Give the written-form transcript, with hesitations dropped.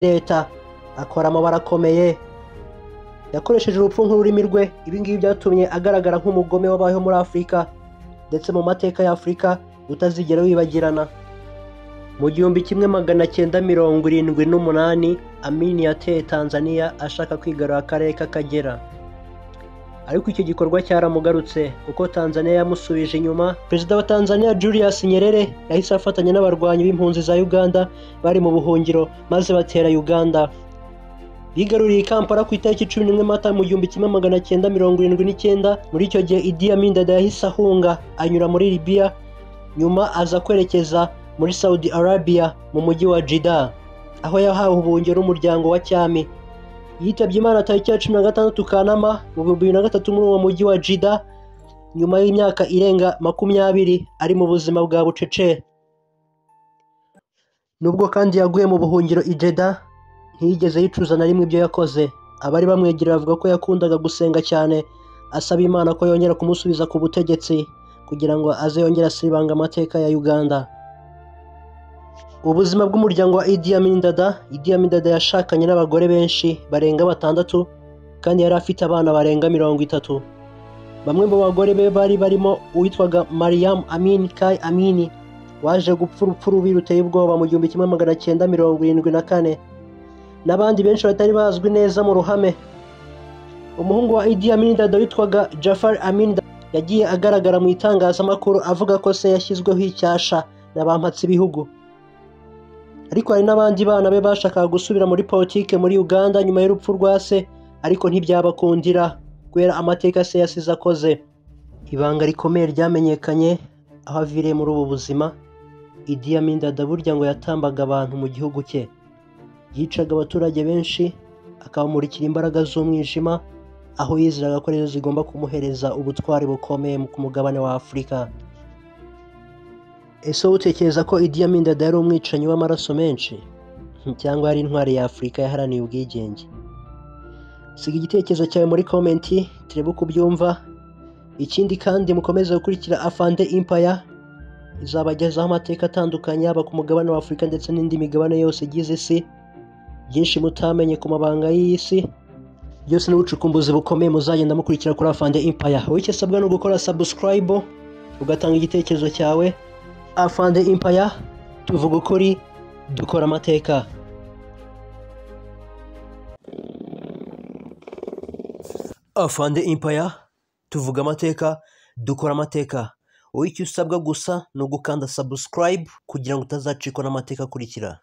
leta, akora amabara akomeye. Yakoresheje urupfu nk'ururimi rwe. Ibi ngibi byatumye agaragara nk'umugome wabayeho muri Afurika ndetse mu mateka ya Afurika utazigera wibagirana. Mu 1978 Amin yateye Tanzania ashaka kwigarura akarere k'Akagera, ariko icyo gikorwa cyaramugarutse kuko Tanzania yamusubije inyuma. Perezida wa Tanzania Julius Nyerere yahise afatanya n'abarwanyi b'impunzi za Uganda bari mu buhungiro, maze batera Uganda. Bigaruriye Kampala ku itariki 11 Mata mu 1979. Muri icyo gihe Idi Amin Dada yahise ahunga anyura muri Libya, nyuma aza kwerekeza muri Saudi Arabia mu mujyi wa Jeddah, aho yahawe ubuhungiro n'umuryango wa cyami. Yitabye Imana tariki ya 16 Kanama mu 2003 muri uwo mujyi wa Jeddah, nyuma y'imyaka irenga 20 ari mu buzima bwa bucece. Nubwo kandi yaguye mu buhungiro i Jeddah, ntiyigeze yicuza na rimwe ibyo yakoze. Abari bamwegereye bavuga ko yakundaga gusenga cyane, asaba Imana ko yongera kumusubiza ku butegetsi kugira ngo aze yongere asibanga amateka ya Uganda. Ubuzima bw'umuryango wa Idi Amin Dada. Idi Amin Dada yashakanye n'abagore benshi barenga 6, kandi yari afite abana barenga 30. Bamwe mu bagore be bari barimo uwitwaga Mariam Amin Kai Amini, waje gupfa urupfu rubi ruteye ubwoba mu 1974, n'abandi benshi batari bazwi neza mu ruhame. Umuhungu wa Idi Amin Dada witwaga Jafar Amin yagiye agaragara mu itangazamakuru avuga ko se yashyizweho icyasha na ba mpatsibihugu. Ariko hari n'abandi bana be bashakaga gusubira muri politike muri Uganda nyuma y'urupfu rwa se, ariko ntibyabakundira kubera amateka se yasize akoze. Ibanga rikomeye ryamenyekanye aho aviriye muri ubu buzima. Idi Amin Dada burya ngo yatambaga abantu mu gihugu cye, yicaga abaturage benshi akabamurikira imbaraga z'umwijima, aho yizeraga ko arizo zigomba kumuhereza ubutwari bukomeye ku mugabane wa Afurika. Ese wowe utekereza ko Idi Amin Dada yari umwicanyi w'amaraso menshi, cyangwa yari intwari ya Afurika yaharaniye ubwigenge? Siga igitekerezo cyawe muri komenti turebe uko ubyumva. Ikindi kandi mukomeze gukurikira Afande Empire, izabagezaho amateka atandukanye yaba ku mugabane wa Afurika ndetse n'indi migabane yose igize isi. Byinshi mutamenye ku mabanga y'iyi si byose n'ubucukumbuzi bukomeye muzagenda mukurikira kuri Afande Empire. Wowe icyo usabwa ni ugukora subscribe, ugatanga igitekerezo cyawe. Afande Empire, tuvuga ukuri, dukora amateka. Afande Empire, tuvuga amateka, dukora amateka. Wowe icyo usabwa gusa ni ugukanda subscribe kugira ngo utazacikwa n'amateka akurikira.